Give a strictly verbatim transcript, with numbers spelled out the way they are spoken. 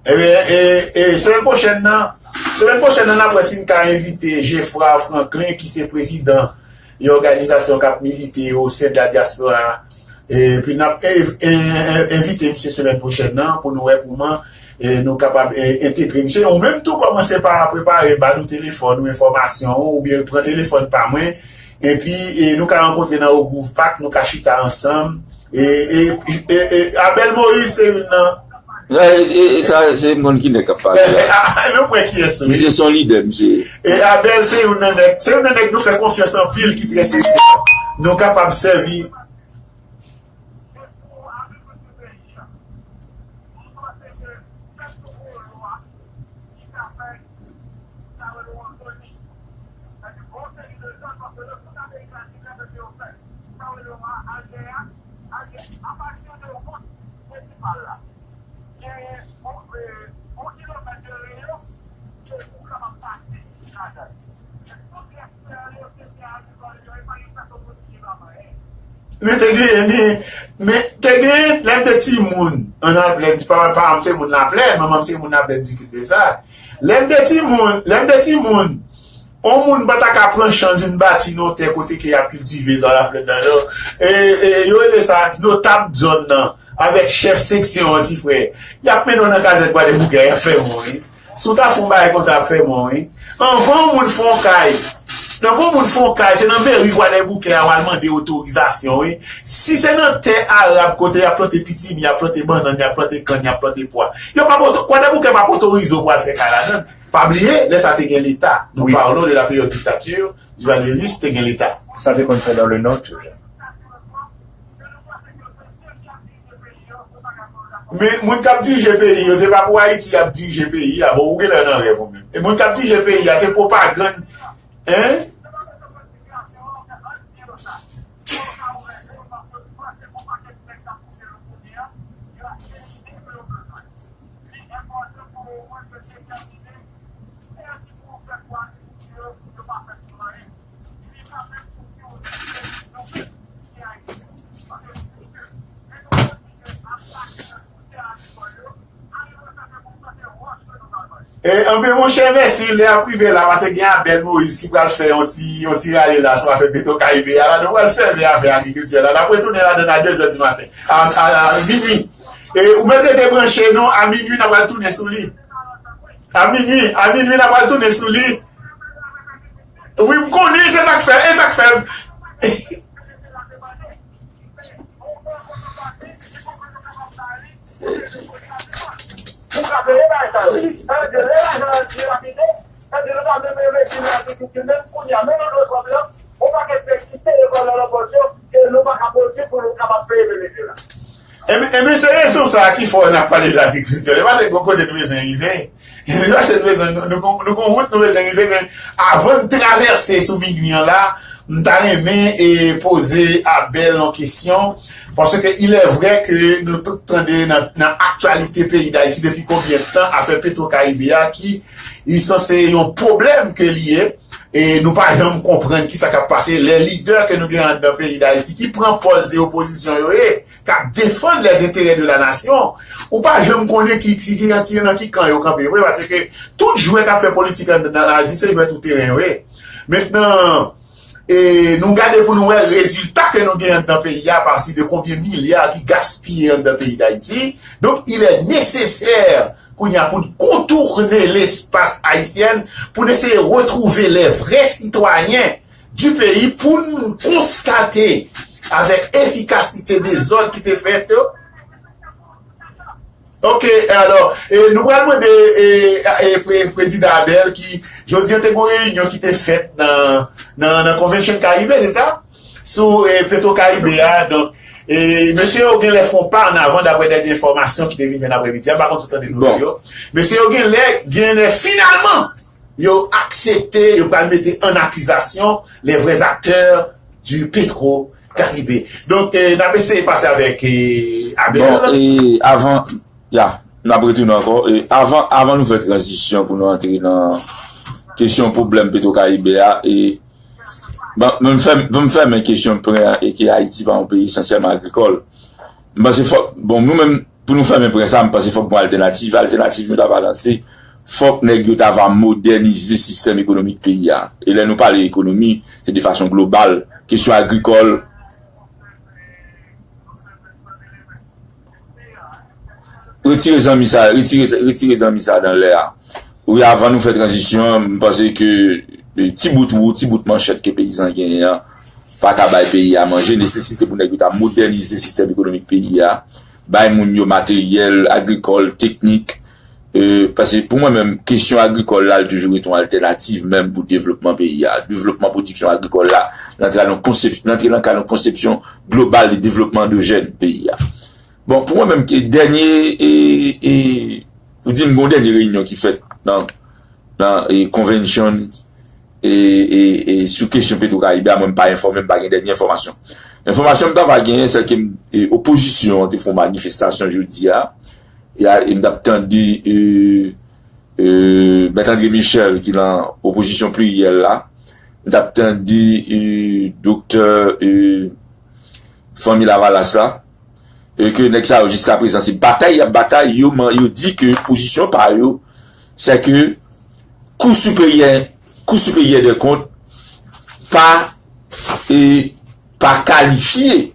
Ebyen, e, e, semèn pwochèn nan, semèn pwochèn nan, n ap wè si n ka envite Geffrard Franklin, ki se prezidan yon òganizasyon k ap milite o sen de la dyaspora. Epi n ap en-, en-, en-, envite misye semèn pwochèn nan pou nou wè kouman, e, nou kapab, e, entegre misye. Ou menm tou kòmanse pa prepare, ba nou telefòn ou, enfòmasyon ou, oubyen pran telefòn pa mwen. Epi, e, nou ka rankontre nan Ogouv Pak, nou ka chita ansanm. E, e, e, e, Abel Moïse se youn nan. E, e, e, sa, se m konn ki nèg k ap pale a. Nou kwè kiyès li? Misye se yon lidè, misye. E Abel se youn nan nèg, se youn nan nèg nou fè konfyans anpil, ki trè sensè. Nou kapab sèvi. Men te genyen, men, men te genyen, lè m te timoun, an Laplè, pa, pa m se moun Laplè, manman m se moun Laplè, di kit de sa. Lè m te timoun, lè m te timoun, on moun pa ta ka pran chans vin bati nan tè kote ke y ap kiltive nan Laplè nan, non. E, e, yo rele sa notab zòn nan, avèk chèf seksyon an, ti frè. Y ap mennen w nan kazèk Gwadèboukè, y ap fè mò, wi. Si w ta fè yon bagay konsa, y ap fè mò, wi. Anvan yon moun fè yon kay, anvan yon moun fè yon kay, se nan meri Gwadèboukè a w al mande otorizasyon, wi. Si se nan tè arab kote y ap plante pitimi, y ap plante bannann, y ap plante kann, y ap plante pwa, yo p ap oto-, Gwadèboukè p ap otorize w pou w al fè kay ladan l. Pa bliye, lè sa te gen Leta. Nous parlons de la période dictature, Duvalier te gen Leta. Sa te konn fèt dans le nord, toujours. Men moun k ap dirije peyi yo, se pa pou Ayiti y ap dirije peyi a. Bon, ou genlè nan rèv ou menm. E moun k ap dirije peyi a, se pwopagann, en? E, anben, monchè, mèsi. Lè ap rive la, paske gen Abel Moïse ki pral fè yon ti, yon ti rale la sou afè Petro Caribe a la. Nou pral fèmen afè agrikilti a la. N ap retounen ladan l a de zè di maten. A, a, a minui. E, ou mèt rete branche, non, a minui, n ap pral tounen sou li. A minui, a minui, n ap pral tounen sou li. Wi, m konnen, se sa k fè, e sa k fè. Pou ka peye bagay sa yo. Sa vle di, lè lajan an dilapide, sa vle di nou pa menm envesti nan agrikilti menm kounye a. Men nou dwe pwoblèm, yon pakèt nèg ki sere kò nan lanpòch yo, ke nou pa ka pwodui pou nou kapab peye Venezuela. Ebyen, ebyen, se rezon sa a ki fè n ap pale de lagrikilti. Se paske gon kote nou bezwen rive. Se paske nou bezwen, nou, nou, nou gon wout nou bezwen rive, men avan n travèse sou minui an la, m ta renmen, e, poze Abel yon kesyon, paske il est vrai que nou tout tande nan, nan aktyalite peyi Dayiti depi konbyen tan afè Petro Caribe a ki li sanse yon pwoblèm ke li ye, e nou pa janm konprann kisa k ap pase. Lè lidè ke nou gen anndan peyi Dayiti ki pran pòz se opozisyon yo ye, k ap defann les intérêts de la nation, ou pa janm konnen ki, ki, ki, ki, nan ki kan yo kanpe vre, paske tout jwè k ap fè politik an, nan Ayiti, se jwè tou teren yo ye. Mentnan, e, nou gade pou nou wè rezilta ke nou gen anndan peyi a, apati de konbyen milya ki gaspiye anndan peyi Dayiti. Donk, il est nécessaire, kounye a, pou n kontourne lespas ayisyèn, pou n eseye retwouve les vrais citoyens du pays pou n konstate avèk efikasite dezòd ki te fèt yo. Ok, alò, e, nou pral mande, e, e, pre-, Prezidan Abel ki, jodi an, te gon reyinyon ki te fèt nan, nan, nan Convention Caribe, se sa? Sou, e, Petro Caribe a, donk, e, mesye yo genlè fè yon pa an avan, daprè dènye enfòmasyon ki te vin jwenn aprèmidi a, m pa konn si w tande nouvèl yo. Mesye yo genlè, genlè finalman, yo aksepte, yo pral mete an akizasyon les vrais acteurs du Petro Caribe. Donk, eh, n ap eseye pase avèk, eh, Abel. Bon, e avan, ya, n ap retounen ankò. E avan, avan nou fè tranzisyon pou nou antre nan kesyon pwoblèm Petro Caribe a, e, bon, m fè, m fèmen kesyon prè a, e ke Ayiti pa yon peyi esansyèlman agrikòl. M panse fòk, bon, nou menm, Pou nou fèmen pwen sa, m panse fòk gen altènativ. Altènativ nou ta va lanse, fòk nèg yo ta va modènize sistèm ekonomik peyi a. E lè nou pale ekonomi, se de fason global. Kesyon agrikòl, retire zanmi sa, retire, retire zanmi sa dan lè a. Wi, avan nou fè tranzisyon an, m panse ke e, ti bout wou, ti bout manchèt ke peyizan genyen an pa ka bay peyi a manje. Nesesite pou nèg yo ta modènize sistèm ekonomik peyi a, bay moun yo materyèl agrikòl, teknik. E, paske pou mwen menm, kesyon agrikòl la, li toujou rete yon altènativ menm pou devlopman peyi a. Devlopman pwodiksyon agrikòl la, l antre nan konsep-, l antre nan kad yon konsepsyon global de devlopman andwojèn peyi a. Bon, pou mwen menm, ke dènye, e, e, pou di m gen yon dènye reyinyon ki fèt nan, nan e, convention e, e, e, sou kesyon Petro Caribe a, mwen m pa enfòme, m pa gen dènye enfòmasyon. Enfòmasyon m ta va genyen, se ke m, e, opozisyon an te fè yon manifestasyon jodi a, e, a, e m t ap tande e, e, Mèt André Michel ki nan opozisyon pliryèl la, m t ap tande e, doktè e, Fanmi Lavalas la, e ke nèg sa yo jiska prezan se batay y ap batay, yo, man, yo di ke pozisyon pa yo, se ke Kou Siperyè, Kou Siperyè dè Kont pa, e, pa kalifye